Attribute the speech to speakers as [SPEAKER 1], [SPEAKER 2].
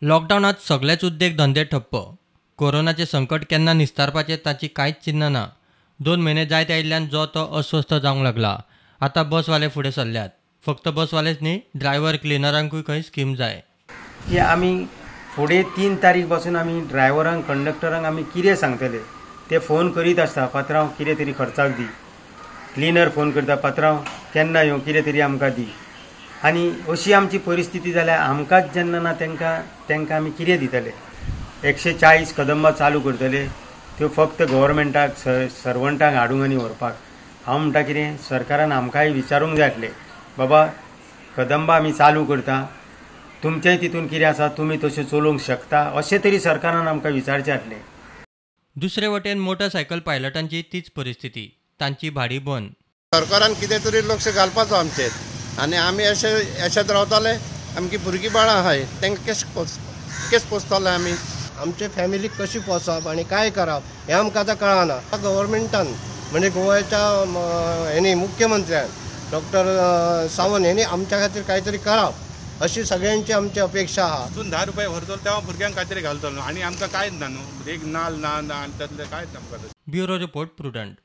[SPEAKER 1] लॉकडावनांत सगळेच उद्देग धंदे ठप्प. कोरोनाचें संकट केन्ना निस्तारपाचें ताची कांयच चिन्ह ना. 2 म्हयने जायत आयिल्ल्यान जो तो अस्वस्थ जावंक लागला. आतां बसवाले फुडें सरल्यात. फक्त बसवालेच न्ही, ड्रायव्हर क्लिनरांकूय खंय स्कीम जाय.
[SPEAKER 2] की आमी फुडें 3 तारीख पासून आमी ड्रायव्हरांक कंडक्टरांक आमी कितें सांगतले? ते फोन करीत आसता, पात्रांव कितें तरी खर्चाक दी. क्लिनर फोन करता, पात्रांव केन्ना येवं कितें तरी आमकां दी. आनी अशी आमची परिस्थिती जाल्यार आमकांच जेन्ना ना तांकां आमी कितें दितले? 140 कदंबा चालू करतले त्यो फक्त गव्हर्मेंटाक सर्वंटांक हाडूंक आनी व्हरपाक. हांव म्हणटा कितें, सरकारान आमकांय विचारूंक जाय आसलें, बाबा कदंबा आमी चालू करता, तुमचेंय तितून कितें आसा, तुमी तशें चलोवंक शकता, अशें तरी सरकारान आमकां विचारचें आसलें.
[SPEAKER 1] दुसरे वटेन मोटरसायकल पायलटांची तीच परिस्थिती, तांची भाडी बंद.
[SPEAKER 3] सरकारान कितें तरी लक्ष घालपाचो आमचेर. आनी आमी अशें अशेंच रावताले, आमची भुरगीं बाळां आहाय, तांकां केस पोसतले आमी?
[SPEAKER 4] आमचे फॅमिलीक कशी पोसप आनी काय करप हें आमकां आतां कळना. गव्हर्मेंटान म्हणजे गोव्याच्या हेणी मुख्यमंत्र्यान डॉक्टर सावंत हेणी आमच्या खातीर कांयतरी करप अशी सगळ्यांची आमची अपेक्षा आहा.
[SPEAKER 5] अजून 10 रुपये व्हरतलो तेव्हा भुरग्यांक कांयतरी घालतलो न्हू, आनी आमकां कांयच ना न्हू, एक नाल ना आनी तसलें कांयच आमकां.
[SPEAKER 1] Bureau report, Prudent.